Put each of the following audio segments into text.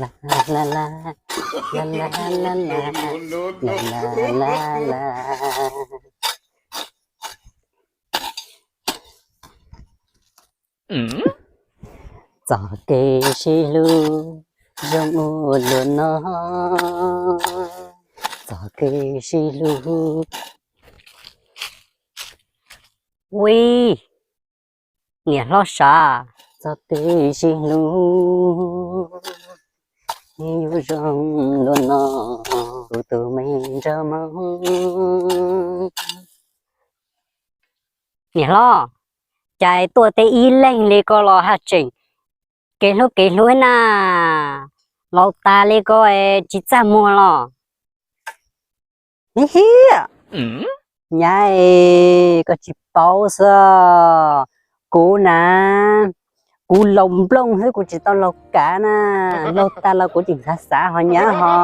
La, la, la, la, la, la, la, la, la, la, la. Txoj kev sib hlub zoo ua luaj no, txoj kev sib hlub. Ui, niam hlob sav, txoj kev sib hlub yuav zoo luaj no, kuv tus me nraug Hmoob. Niam hlob, cas tuaj teb ib leeg li ko los haj tseem kev hlub kev hlub na, laus tas li ko tsis txaj muag los? Hiaj, nyab es, koj tsis paub xwb, kuv na, kuv laus nplooj xwb, kuv tsis tau laus kav na, laus tas los kuv tseem xav xav ho nyab ho.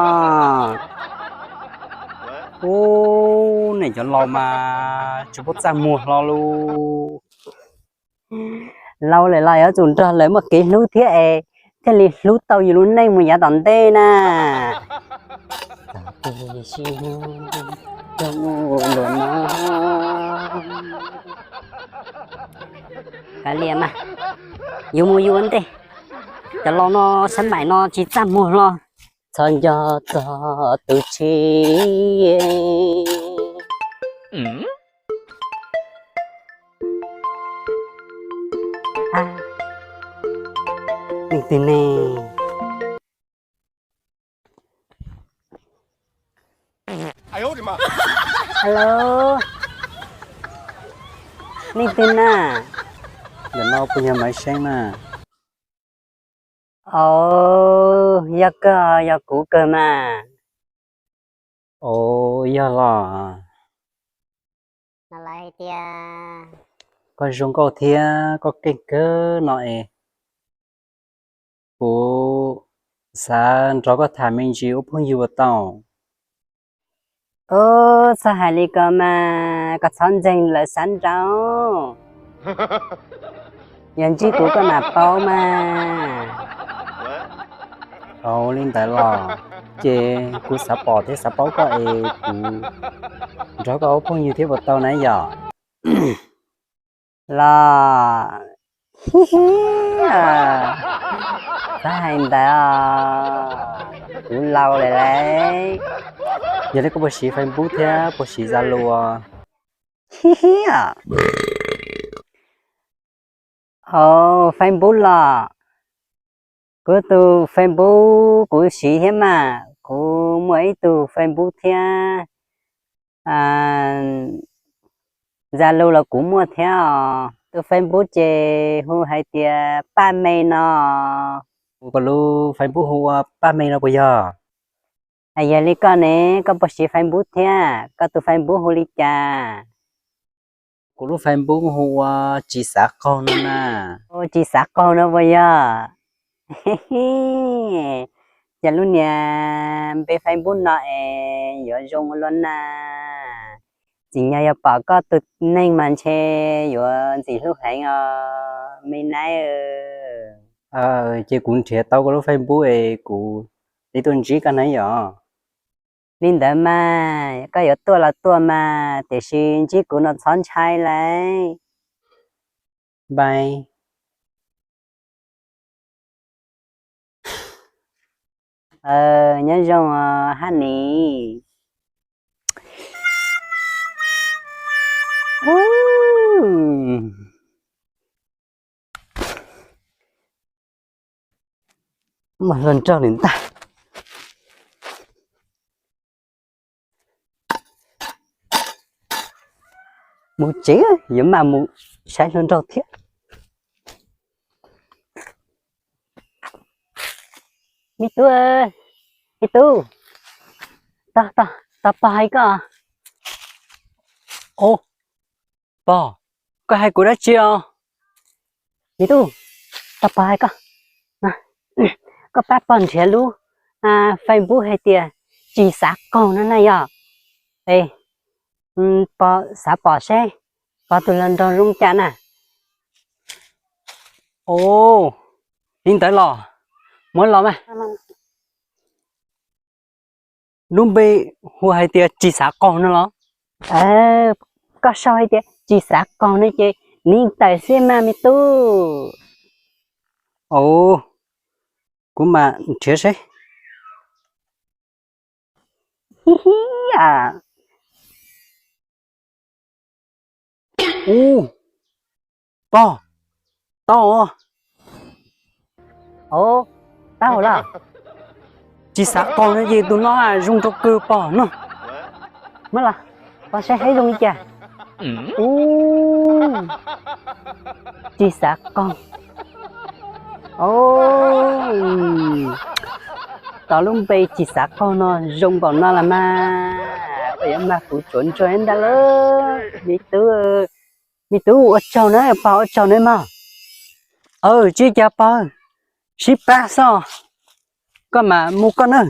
Ub, nej cov laus mas tsis paub txaj muag hlo lauj. Laus lawm los yuav tsum nrog lawv muaj kev hlub thiab es thiaj li hlub tau yus lub neej mus yav tom ntej na. Kav liam mas, yuav mus yuav ntej, cov laus no sab maim no tsis txaj muag hlo. Txhob nco txog tus tshis. Nej twg ne? Hello, nej twg na? Ntawm no puas yog Maiv Seeb na? Au, yog kawg, yog kuv kawg mas. Au, yog los? Koj zoo nkauj thiab koj keej kawg no es, kuv xav nrog koj tham me ntsis ua phooj ywg puas tau? Ub, txhob hais li ko mas, koj txhob ntseeg lawv xav nraud. Yog ntsib kuv koj mam paub mas. Au, li ntawd los, ces kuv xav pom thiab xav paub koj es kuv nrog koj ua phooj ywg thiab puas tau na yom? Los, txhob hais ntawd os, kuv laus lawm lauj. Yog li koj puas siv Facebook thiab puas siv Zalo? Au, Facebook los, kuv tus Facebook kuv siv thiab mas, kuv muaj ib tug Facebook thiab, Zalo los kuv muaj thiab os. Tus Facebook ces hu hais tias Paj Me no. Koj lub Facebook hu ua Paj Me no puas yog? Yog li koj ne, koj puas siv Facebook thiab? Koj tus Facebook hu li cas? Kuv lub Facebook hu ua Tsis Xav Qaug no na. Tsis Xav Qaug no puas yog? Ces lub niag npe Facebook no es yuav zoo ua luaj na. Tsim nyog yog pom koj tus neeg mas ntshe yuav ntxim hlub heev os me nab. Ces kuv nrhiav tau koj lub Facebook es kuv li tuaj ntsib koj na yom. Li ntawd mas koj yuav tuaj los tuaj mas, tiam sis ntsib kuv no txhob ntshai lauj. Bye. Nyob zoo hab nis. Muaj hluas nraug lawm ntag. Mus tsev, yuav maj mus saib hluas nraug thiab. Me tub, me tub, tos, tos pog hais koj. Au, pog, koj hais kuv dab tsi os? Me tub, tos pog hais koj. Koj pab pog nrhiav lub Facebook hais tias Tsis Xav Qaug no na yog. Pog xav pom seb pog tus hluas nraug zoo cas na. Au, li ntawd los, muab los mas. Lub npe hu hais tias Tsis Xav Qaug no los? Koj sau hais tias Tsis Xav Qaug no ces nws yeej tawm xwb mas me tub. Ov, kuv mam nrhiav seb. Ub, pog, tau os. Ov, tau lawm. Tsis Xav Qaug no ces tus no zoo rau kawg pog no. Muab los, pog saib seb zoo li cas. Ub, Tsis Xav Qaug. Ov, tau lub npe Tsis Xav Qaug no zoo npaum no los mas, koj yuav mag kuv tsuav ntsuag ntag lauj me tub. Me tub ua tsaug na, pog ua tsaug na mog. Aw, tsis ua cas pog, sib pab xwb, koj mam mus koj na.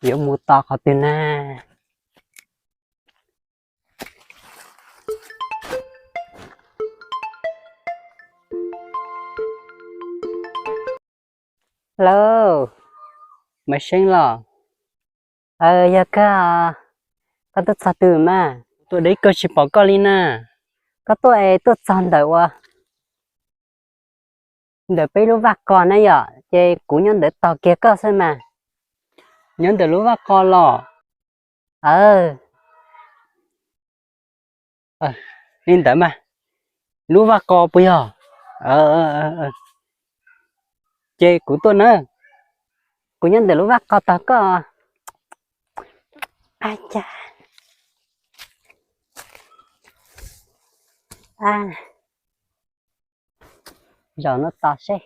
Yuav mus tos qhov twg na? Lauj, Maiv Xeeb los? Yog kawg, koj tuaj txog twg mas? Tuaj deb kawg tsis pom koj li na. Koj tuaj es tuaj txog ntawm ua, ntawm peb lub vaj qos na yom, ces kuv nyob ntawd tos kiag koj xwb mas. Nyob ntawm lub vaj qos los? Aw, li ntawd mas, lub vaj qos puas yog? Ces kuv tuaj na, kuv nyob ntawm lub vaj qos tos koj. Ab cas, zaum no tos seb.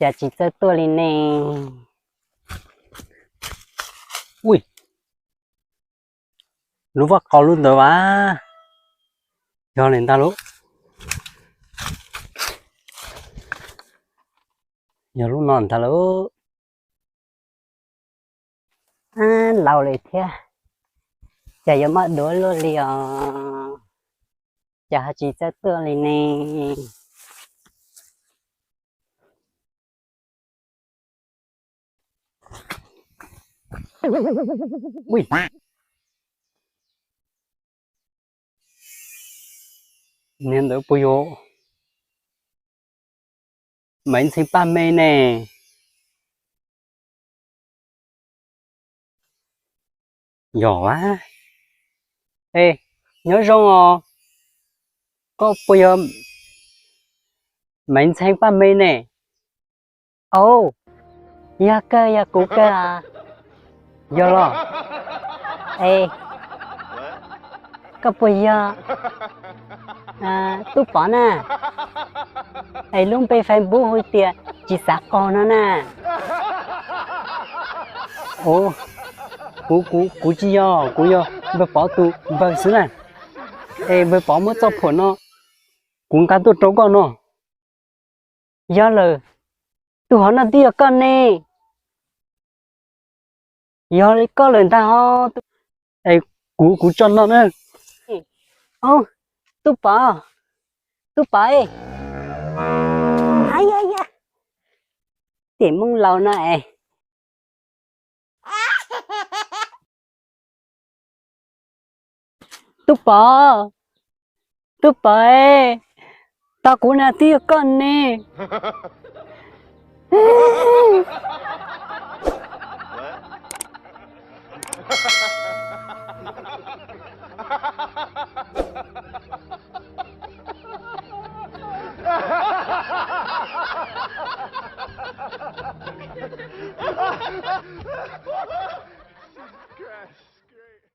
Cas tsis txawj tuaj li ne? Ui, lub vaj qos lub ntawd vas, yog li ntag lauj. Yog lub no ntag lauj. Laus lawm thiab, cas yuav maj duav luaj li os, cas ho tsis txawj tuaj li ne. Niag ntawd puas yog Maiv Ntxhee Paj Me ne? Yog a. Es, nyob zoo os, koj puas yog Maiv Ntxhee Paj Me ne? Au, yog kawg, yog kuv kawg. Yog los? Es, koj puas yog Tub Pov na? Es lub npe Facebook hu tias Tsis Xav Qaug no na. Kuv, kuv tsis yog, kuv yog npawg Pov tus npawg xwb na. Es npawg Pov muab txoj phuam no kuv nqa tuaj rau koj no. Yog lawm, tus hov no twb yog koj ne. Yog li koj lawm ntag hos. Es kuv, kuv tso no na. Tub Pov, Tub Pov, tim Moob Laus no es. Tub Pov, Tub Pov, tos kuv na, twb yog koj ne.